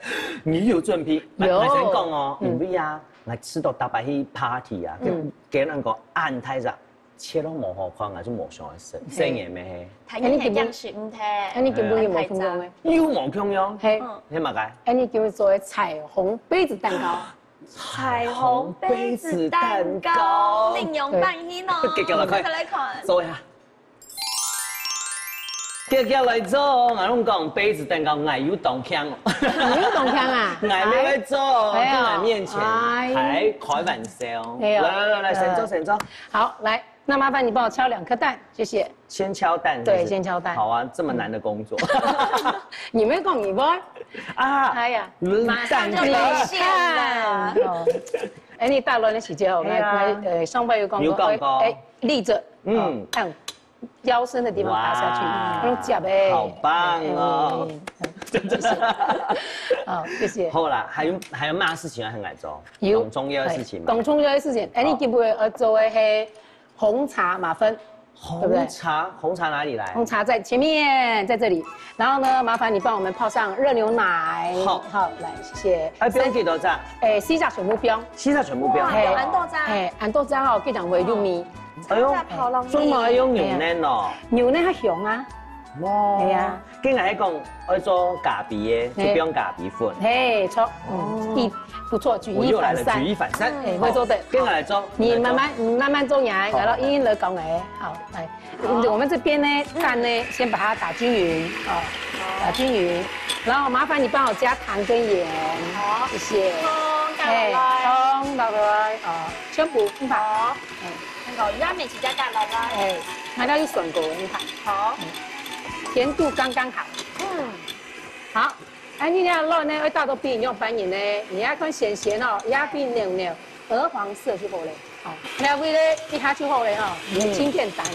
你有準備？有，𠊎先講哦，因為啊，𠊎試著逐擺去party啊，嗯，佢佢兩個恁大隻，切到無好看，𠊎就無想愛食。細人咩？佢應該這樣食毋得。哎，你根本就無共樣誒。又無共樣？嘿，你麼个？哎，你今日做个彩虹杯子蛋糕。 彩虹杯子蛋糕，另樣版型哦。結果來看，再來看，做一下。結果來做，𠊎攏講杯子蛋糕，𠊎有當強哦。你有當強啊？𠊎來做，哎呀，在你面前，哎，還開玩笑。哎呀，來來來來，先坐先坐。好，來，那麻煩你幫我敲兩顆蛋，謝謝。 先敲蛋是不是？對，先敲蛋。好啊，這麼難的工作。你沒講你不會？啊，哎呀，輪蛋糕。馬上就被現了。哦。哎，你大亂的時間哦，哎呀，來，來，呃，上班有講過，有講過。哎，哎，立著，嗯，哦，按腰身的地方趴下去，哇，用夾的。好棒哦。哎，哎，哎，謝謝。好，謝謝。好啦，還有還有麼个事情還很愛做？有，當重要的事情嘛。哎，當重要的事情，哎，你今晡日愛做的係 紅茶麻煩，對不對？紅茶，紅茶哪裡來？紅茶在前面，在這裡。然後呢，麻煩你幫我們泡上熱牛奶。好。好，來，謝謝。哎，不用幾多隻？哎，四隻全部放。四隻全部放。哇，有恁多隻。哎，恁多隻哦，非常會入味。哎喲，這泡落去。做麼个用牛奶哦？牛奶較香啊。哦。哎呀。 跟𠊎講，愛做咖啡个，就放咖啡粉。嘿，著，嗯，一，不錯，舉一反三。我又來了，舉一反三。哎，會做得。跟𠊎來做，你慢慢，你慢慢做呀，好。然後一一來講哎，好，來，我們這邊呢，蛋呢，先把它打均勻，啊，打均勻，然後麻煩你幫我加糖跟鹽，好，謝謝。糖倒落來。哎，糖倒落來，啊，全部，嗯，好。哎。 那個，這下面直接加落來。哎，拿到一算過，你看。好。嗯，甜度剛剛好。嗯。好，哎，你這樣亂呢，會打到比你用白銀呢，你要看鹹鹹哦，也比牛牛，鵝黃色就好了。好，調味呢，一下就好了哈，你的清片單。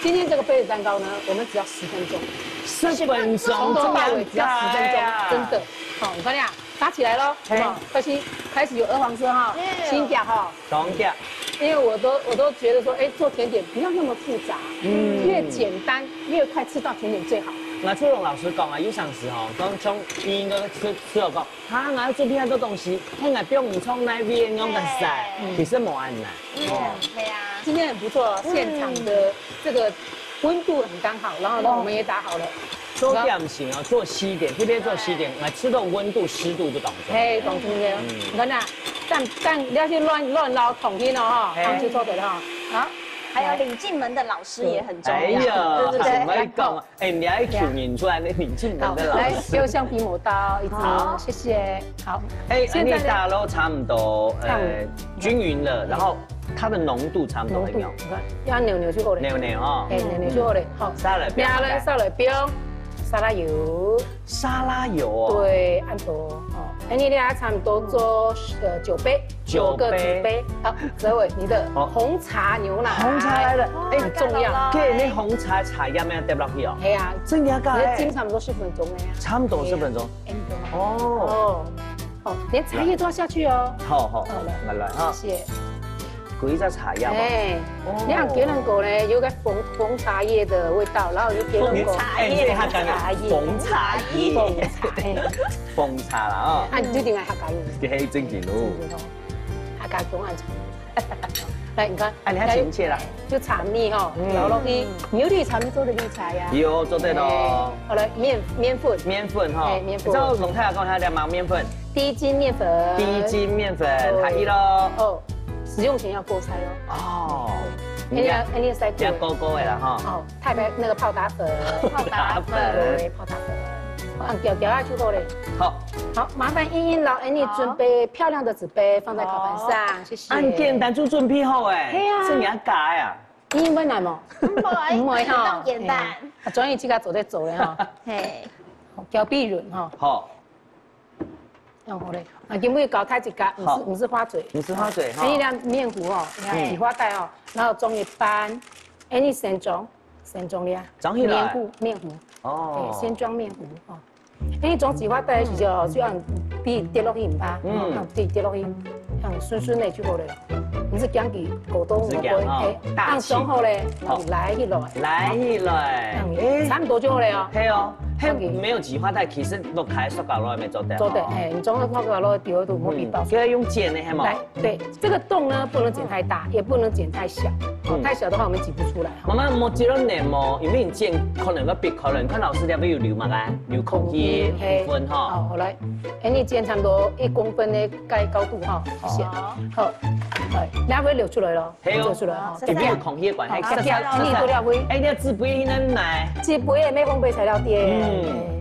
今天這個杯子蛋糕呢，我們只要十分鐘。十分鐘，從頭到尾只要十分鐘，這麼厲害啊。真的。好，你看呀，打起來咯，有沒有？嘿。開始，開始有鵝黃色哈，嗯。新家哈。 當然。因為我都，我都覺得說，哎，做甜點不要那麼複雜，嗯。越簡單越快吃到甜點最好。𠊎就同老師講啊，有當時吼，講像佢應該食，食到講，哈，𠊎愛準備恁多東西，嘿，𠊎放毋上哪位，仰結煞。嘿。其實無恁難，嗯，哦。對啊。今天很不錯，現場的這個溫度很剛好，然後呢，哦。我們也打好了。 做點心哦，做西點，特別做西點，來吃到溫度、濕度就當重要。嘿，當重要。嗯。你看啊，蛋，蛋，你要去亂，亂撈桶去了哈，嘿。然後就做得了哈。好。還有領進門的老師也很重要。哎呀，對不對？很會講啊。哎，你還求人出來，那領進門的老師。好，來，給我橡皮磨刀，一支，好。謝謝。好。哎，現在呢？恁樣打到差不多，差不多。呃， 均勻了，然後它的濃度差不多，濃度，有沒有？你看，要扭扭就好了。扭扭哦。哎，扭扭就好了，好。沙拉不要。然後呢，沙拉不用，沙拉油。沙拉油哦。對，恁多哦。哎，你這下差不多做，呃，九杯，九杯。九個紙杯。好，哲偉，你的紅茶牛奶。哦。紅茶來了，哎，很重要。哇，看到了。對，那紅茶茶葉要滴落去哦。哎呀，真的要搞哎。你的精差不多十分鐘了呀。差不多十分鐘。哎呀，哎，你懂嗎？哦。哦。 哦，連茶葉都要下去哦。好，好，好了，來，來，哈。謝謝。滾一下茶葉嘛。哎，哦。你看雞卵糕呢，有個紅，紅茶葉的味道，然後有雞卵糕。紅茶葉。哎，這客家話，茶葉。紅茶葉。紅茶，哎。紅茶啦，啊。啊，你一定愛客家語。這係正經哦。正經哦。客家講恁長。 來，你看，哎，你還親切啦。就茶蜜吼，嗯。然後落去，牛綠茶蜜做的綠茶呀。有，做得咯。哎，好了，麵，麵粉。麵粉吼。哎，麵粉。你知道龍太太講她在忙麵粉？低筋麵粉。低筋麵粉，對。還有咯。哦，使用前要過篩哦。哦。哎，你要，哎，你要篩過。要勾勾的啦哈。哦，太白那個泡打粉。泡打粉。對，泡打粉。放攪攪下就好了。好。好，麻煩茵茵老師，你準備漂亮的紙杯放在烤盤上，好。謝謝。恁簡單就準備好哎，係啊。係你愛加呀？茵茵會難無？毋會，毋會哈。當簡單。哎，啊，終於自家做得做了哈。嘿。攪均勻哈。好。哦，好嘞。啊，今日教大家，毋係，好。毋係花嘴。毋係花嘴，哈。哎，你這麵糊哦，你看，嗯。擠花袋哦，然後裝一半，哎，你先裝，先裝了啊。裝起來。麵糊，麵糊。哦。哎，先裝麵糊哦。哎，你裝擠花袋个時候哦，就讓佢跌落去，毋怕，嗯。讓佢跌落去，讓順順个就好了。毋係驚佢過多，毋係驚哦。哎，大氣。讓裝好咧，好。來起來。來起來。哎。差不多就好了哦。係哦，係，OK。沒有擠花袋，其實落開塑膠袋也做得哦。做得，哎，你裝到塑膠袋丟都無必要。嗯，就要用剪的，係嗎？來，對，這個洞呢，不能剪太大，也不能剪太小，哦，嗯。太小的話，我們擠不出來。媽媽，莫擠到黏哦，因為你剪可能會必開了，你看老師這邊有留嘛，來，留空氣，空氣，嘿。五分哈。好，好，來，哎，你剪差不多一公分的高，高度哈，謝謝。好。好，來，那會流出來了，係哦。流出來哈。因為有空氣的關係，好，塞塞塞塞。你都了會。哎，你要紙杯現在買。紙杯也沒烘焙材料店。嗯。哎。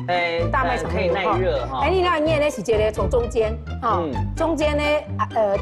哎，大賣場可以耐熱哈。哎，你那捏的時間呢，從中間哈，嗯。中間呢，啊，呃，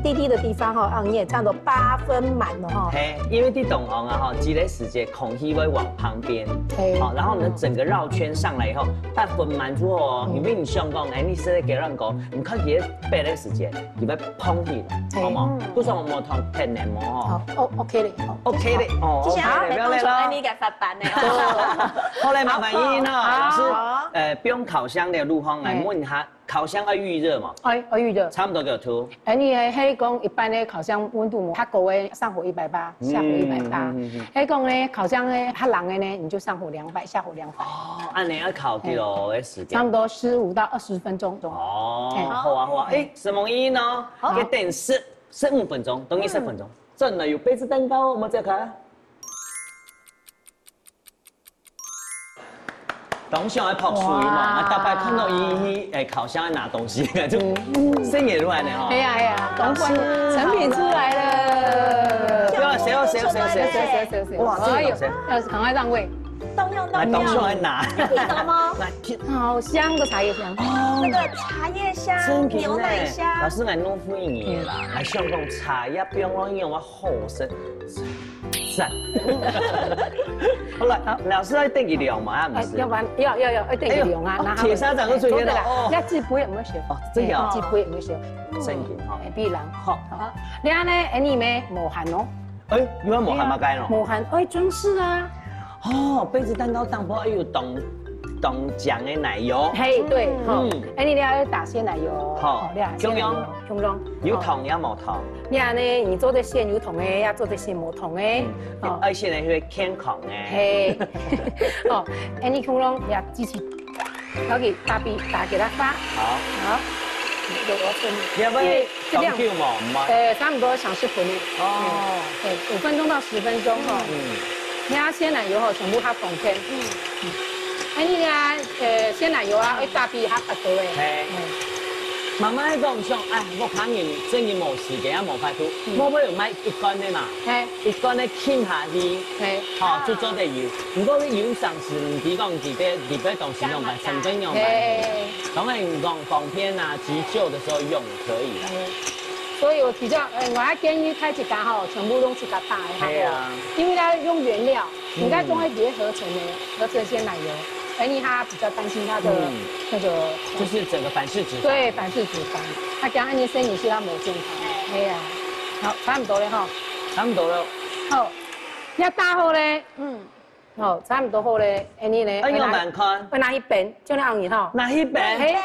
低低的地方哈，啊，你也差不多八分滿了哈。嘿，因為你懂哦啊哈，擠的時間空氣會往旁邊，嘿。好，然後呢，整個繞圈上來以後，八分滿之後哦，嗯。因為你想講，哎，你是在給人講，你看佢擺个時間， 佢會膨起來，嘿。好無？嗯。故所無通騙人無吼。好，哦，OK咧，好。OK咧，哦，其實，OK咧，還沒講出來，不要咧咯。你該發辦呢。好。好，來，麻煩你呢，好。老師，好。呃，不用烤箱的路況，來，嘿。問一下，烤箱要預熱嘛？哎，要預熱。差不多幾度？哎，你係講一般的烤箱溫度嘛，較高的上火一百八，下火一百八。嗯，嗯，嗯，嗯。係講呢，烤箱呢，較冷的呢，你就上火兩百，下火兩百。哦，恁樣要烤幾久的時間？差不多十五到二十分鐘。哦，嘿。好啊，好啊。哎， 什麼意思呢？好。給等十，十五分鐘，等於十分鐘。嗯。真的有杯子蛋糕，我們再看。當想要泡水嘛，哇。那大概看到一一，哎，烤箱在拿東西，就，嗯。生意出來了哈。哎呀，哎呀，公關成品出來了。對啊，誰哦，誰哦，誰哦，誰哦，誰哦，誰哦，誰哦。哇，這個東西。哎呦，要趕快讓位。當要，當要。來，當想要拿。你知道嗎？來， 好香的茶葉香。哦，那個茶葉香、真的呢。牛奶香。老師，𠊎弄不贏你啦。嗯。𠊎想講茶葉不用弄，因為我好食。讚。好了，好。老師要等佢涼嘛，啊，毋係？哎，要不然，要，要，要，要等佢涼啊，哎呦，然後，哦，鐵砂掌就出現了，哎，哦。要自己不會有沒有學？哦，真的哦。哎，自己不會有沒有學？正經哈。哎，必然。好。好。你看呢，哎，你們無限哦。 哎，又要無限麼个咯？無限，哎，裝飾啊。哦，杯子蛋糕頂部還有當，當靚个奶油。嘿，對，嗯。吼，嗯。哎，你這要打鮮奶油，好，吼，你打鮮奶油，中央。中央。有糖也無糖。你看呢，你做得選有糖个，也做得選無糖个，嗯，哦。愛選个係健康个。嘿。哦，哎，你中央也支持 OK，打比，打給它發。好。好，這個我先，你要不要這，這樣，放久嗎？毋愛。呃，差不多三十分鐘。哦。嗯，對，五分鐘到十分鐘哈。嗯。你要鮮奶油哈，全部它放開。嗯。嗯。哎，你啊，呃，鮮奶油啊，會打比較較多誒。嘿。嗯。媽媽講想，哎，屋下人真係無時間，也無法度，嗯。莫不如買一罐个嘛。嘿。一罐个浸下去，嘿。吼，就做得有。 毋過你有常時毋知講佢个，佢个東西仰般，成本仰般。嘿。當然講方便啊，急救的時候用可以啦。嗯。所以我比較，呃，我還建議大自家吼，全部用自家打的哈。嘿啊。因為它用原料，嗯。你看中間這些合成的，合成鮮奶油，而且他比較擔心他的嗯。那個，就是整個反式脂肪。對，反式脂肪。他講按呢生理是他沒健康。哎呀，好，差不多了哈。差不多了。好，要打好嘞。嗯。 好，差不多好咧，恁呢咧，哎，愛拿，愛拿去冰，就恁樣吼。拿去冰？嘿。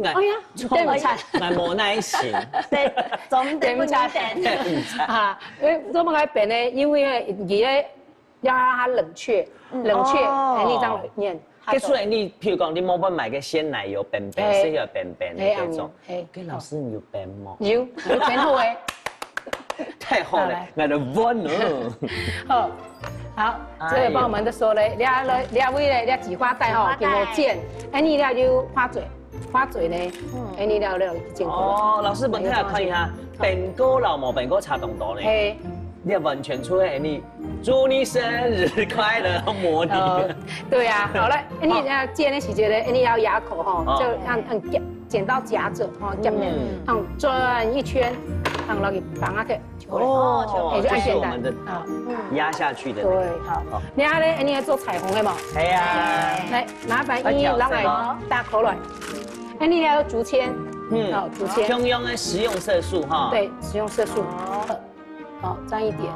哎呀，等毋出。𠊎無耐心。對，總得不能等。等毋出。啊，因為做麼个冰呢？因為佢咧要讓它冷卻，冷卻，哦。哎，你這樣念。該出來你，譬如講，你外背買个鮮奶油冰冰，嘿。係要冰冰的那種。嘿，恁呢，嘿。該老師你有冰無？有，有冰好誒。太好了，好，來。𠊎就問了。好。 好，哎喲。這個幫我們的說嘞，這，這位嘞，這擠花袋吼，擠花袋。給我剪，哎，你這就花嘴，花嘴呢，嗯。哎，你這，這剪過來。哦，老師，問題來看一下，哎，冰過摎無冰過差當多呢。嘿。你完全出來，你祝你生日快樂，模擬。哦，對啊，好了，哎，你，好。要剪的時間呢，哎，你要壓口吼，哦。就讓，讓夾，剪到夾著，哦，夾著，嗯。讓轉一圈，讓落去綁下去。 哦，哎，就恁簡單。就是我們的啊。壓下去的那個。對，好。好。你看咧，你愛做彩虹的嘛？係啊。來，麻煩你，要調色哦。摎𠊎打開來。哎，你還有竹籤，嗯，好，竹籤。共樣个食用色素哈。對，食用色素。好，好，沾一點。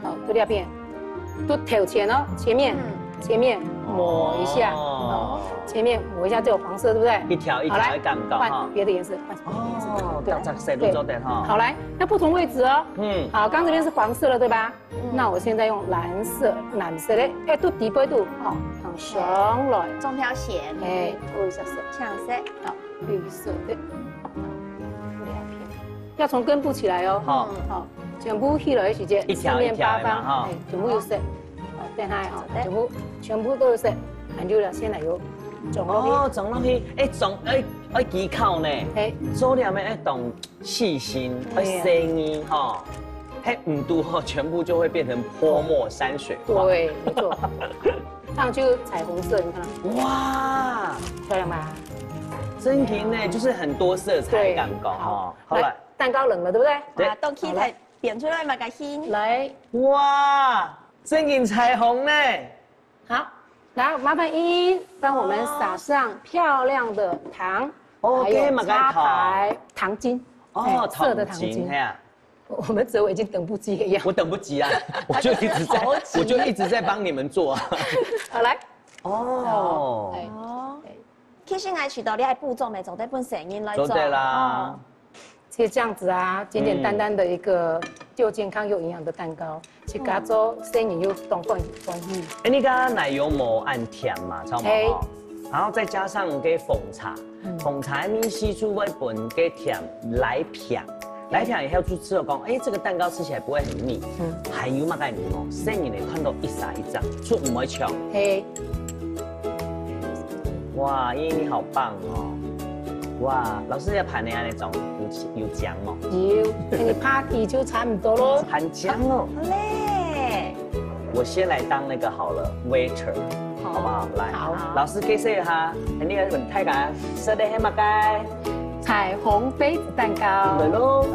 好，對，這片，都頭前哦，前面，前面抹一下，哦，前面抹一下，這有黃色，對不對？一條一條的感覺哈。好，來，換別的顏色，換別的顏色。哦，對，對，對。好，來，那不同位置哦。嗯。好，剛剛這邊是黃色了，對吧？ 那我現在用藍色，藍色的，哎，都底背都，哦，上來。中條線，哎，有一些色，青色，好，綠色的，兩片，要從根部起來哦。好。好，全部起來的時間，一條一條的嘛，四面八方，哈。哎，全部有色。好，等下哦，全部全部都有色，還有了，先來有種落去。哦，種落去，哎，種，哎，哎，技巧呢？哎，做了沒？哎，懂。 細心，愛細膩哈，嘿，毋堵吼，全部就會變成潑墨山水畫。對，沒錯。這樣就彩虹色，你看。哇，漂亮吧？真的呢，就是很多色彩感覺哈。對，好，好了。來，蛋糕冷了，對不對？對。啊，都可以來變出來嘛，開心。來，哇，真的彩虹呢。 好，來，麻煩茵茵幫我們撒上漂亮的糖，哦，還有插牌，糖精，哦，哎，色的糖精。糖精，嘿啊。我們哲偉已經等不及了一樣。我等不及啊，我就一直在，我就一直在幫你們做啊。好，來。哦。好，哎，哦。哎。其實𠊎試著這步驟乜做得分細人來做。做得啦。哦。 其實這樣子啊，簡簡單單的一個又健康又營養的蛋糕，自家做，細人又當歡，歡喜。哎，你剛剛奶油無恁甜嘛，差不多。嘿。然後再加上該紅茶，紅茶的味緒就會分該甜來平，來平以後就知道講，哎，這個蛋糕吃起來不會很膩。嗯。還有麼个你哦，細人仔看到一儕一隻，就毋會搶。嘿。 哇，茵茵你好棒哦！哇，老師這盤仔恁樣裝有有獎哦。有，你party就差不多咯。很獎哦。好嘞。我先來當那個好了，waiter，好。好不好？來，好。老師介紹一下，你个大家食个係麼个？彩虹杯子蛋糕。來咯。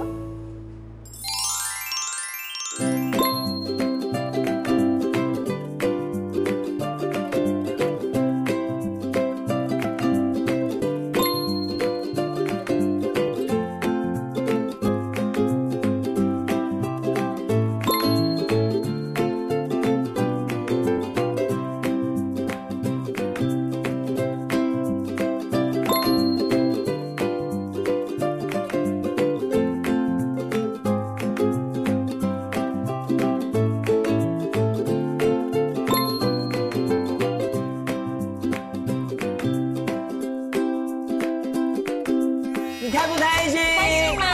你開不開心？開心嗎？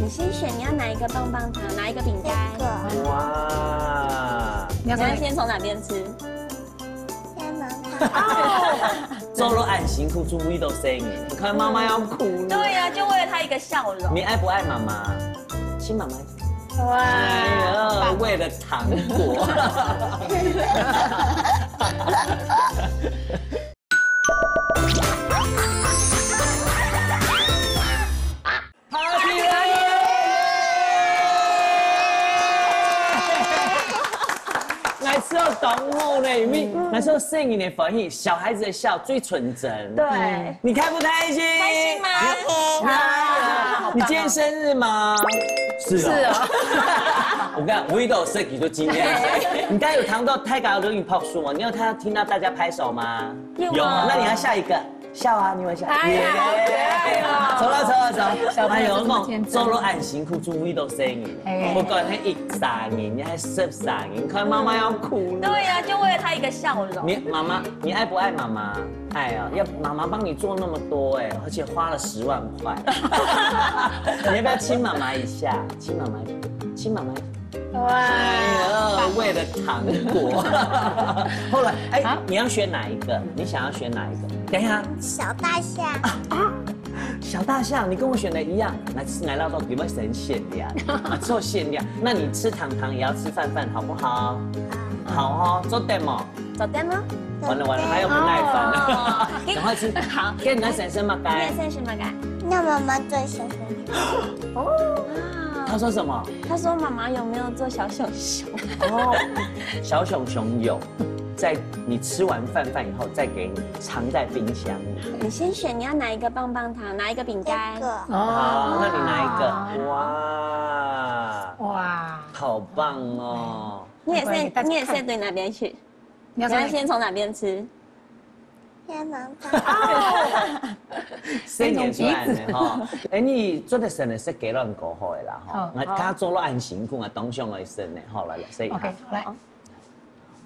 你先選，你要哪一個棒棒糖，哪一個餅乾？這個。哇！你要先從哪邊吃？先聞看。哦，做了恁辛苦，注意到聲音，你看媽媽要哭了。對呀，就為了她一個笑容。你愛不愛媽媽？親媽媽。哇！哎呀，為了糖果。 Party了！來說當好呢，因為來說細人的歡喜，小孩子的笑最純真。對。你開不開心？開心嗎？啊，你今天生日嗎？是哦。是哦。我跟你講，我遇到設計就今天。你剛才有聽到大家都給你拍手嗎？你有聽到大家拍手嗎？有啊。有，那你要笑一個。 笑啊，你們笑。哎呀，耶！好可愛哦。走了，走了，走了。小朋友哎呦，這麼天真。做了恁辛苦，注意到聲音。哎。不管係一儕人，還係十儕人，看媽媽要哭了。對呀，就為了她一個笑容。你媽媽，你愛不愛媽媽？哎呀，要媽媽幫你做那麼多哎，而且花了十萬塊。你要不要親媽媽一下？親媽媽，親媽媽。 哇，哎呀，為了糖果。後來，哎，好。你要選哪一個？你想要選哪一個？等一下。小大象。啊，小大象，你跟我選的一樣。來，吃奶酪豆，有沒有省限量？啊，做限量。那你吃糖糖也要吃飯飯，好不好？好哦，做得嗎？做得嗎？完了完了，他又不耐煩了。哦。趕快吃。好。跟你的先生嘛，該。你的先生嘛，該。那媽媽做小熊。哦。他說什麼？ 他說：「媽媽有沒有做小熊熊？」哦，小熊熊有，在你吃完饭饭以后再给你，藏在冰箱里。你先选你要哪一个棒棒糖，哪一个饼干。这个好，那你拿一个。哇，哇，好棒哦！你也是，我来给大家看你也是对哪边去？你要说你要先从哪边吃？天门細人出來呢，吼。哎，你做得生个設計亂搞好个啦，吼好。我家做了恁辛苦啊，當想愛生呢，好，來來，試一 OK，下。好来，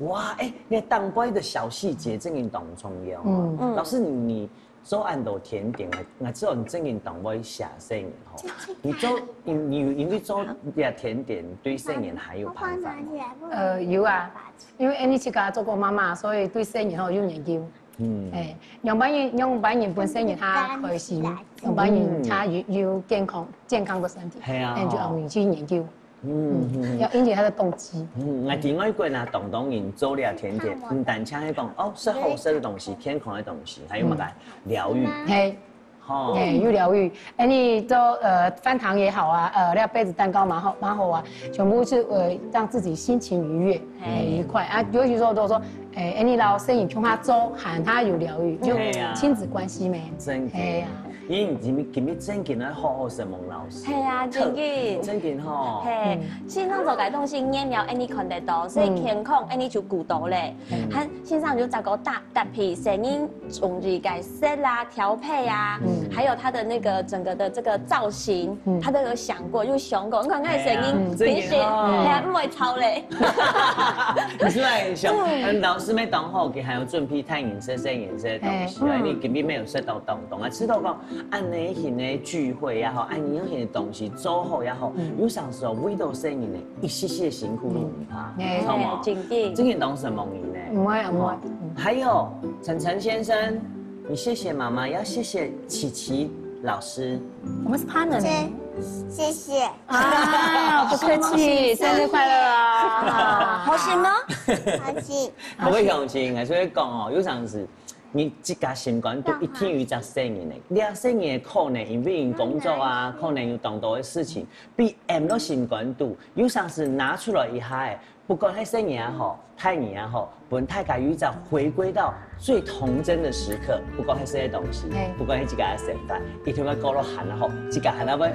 哇，哎，你蛋糕的小细节真的當重要哦。嗯老師，你做恁多甜点，我我知道你真的當會寫生的吼。你做你你有因為做這甜点，對生人還有辦法嗎？拿起来不能呃，有啊，因为Annie自家做过妈妈，所以对生人吼有研究。嗯，哎，两百年，两百年本生人他开心，两百年他有有健康健康的身体，嘿啊哎，就要去研究，嗯嗯要引起他的动机。嗯，我另外一个呢，当当人做了甜点，不单单是讲哦，是好吃的东西、健康的东西，还有那个疗愈，嘿，吼。哎，有疗愈。哎，你做呃饭团也好啊，呃，那杯子蛋糕蛮好蛮好啊，全部是呃让自己心情愉悦、嘿很愉快啊。尤其说如果说，哎，哎，你老生意陪他做，喊他有疗愈，就对啊亲子关系没？真的哎呀，因为你今日今日正经的好好生猛老师，嘿啊，真的。正经吼，嘿，其实那种个东西，你也要any看得到，所以健康any就顾到嘞。他先生就照顾大大批，声音中意个色啦、调配啊，还有他的那个整个的这个造型，他都有想过，有想过。你看那声音，哎呀平时真的哦还不会吵嘞。你是来想，嗯，老师没讲好，给还有准备太颜色、深颜色的东西啊，哎因为今日没有色到当当啊，知道讲按呢型的聚会也好，按呢型的东西做好也好，有常时候为到生人呢，一些些辛苦都不怕，哎好吗？真的这个当什么人呢？唔会唔会，还有晨晨先生，你谢谢妈妈，要谢谢琪琪老师。我们是 partner 呢。谢谢。啊，不客气，生日快乐啊！好心哦。好心。我个乡亲，我所以讲哦，有常时你自家心肝肚一定有一只生人呢，你啊生人的可能因为工作啊，可能有当多的事情，被M到心肝肚，有常时拿出来一下，不管系生人也好，大人也好，分大家有一只回归到最童真的时刻，不管系这些东西嘿，不管系自家的想法，一定要过了寒了吼，自家寒了会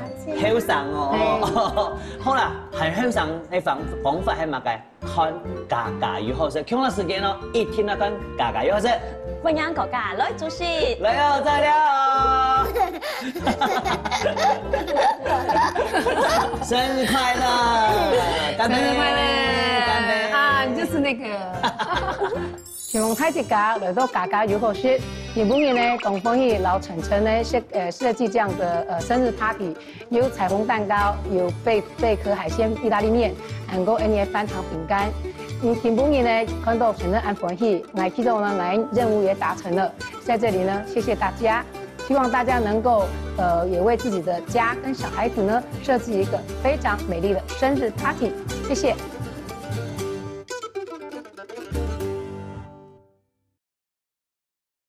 后生哦。好啦，还后生的方方法还嘛个？看家家有好食，共个时间哦，一定要看家家有好食。欢迎大家来主持。来哦，再聊哦。生日快乐！干杯！生日快乐！干杯！啊，你就是那个。请问大家来到家家有好食，日本人呢，东风一老晨晨呢设呃设计这样的呃生日 party，有彩虹蛋糕，有贝贝壳海鲜意大利面，还有 any 翻糖饼干。嗯，今晡日呢看到晨晨恁欢喜，来祈祷呢，来任务也达成了。在这里呢，谢谢大家。 希望大家能够，呃，也为自己的家跟小孩子呢设计一个非常美丽的生日 party。谢谢。